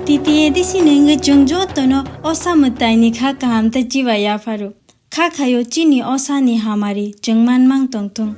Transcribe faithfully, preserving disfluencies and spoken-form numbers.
T T A D C ni wngwi chwng jotono osa mwtaini kha kaham tei chiba yapharo. Kha khaio chini osani hamari chwng manmang tongthung.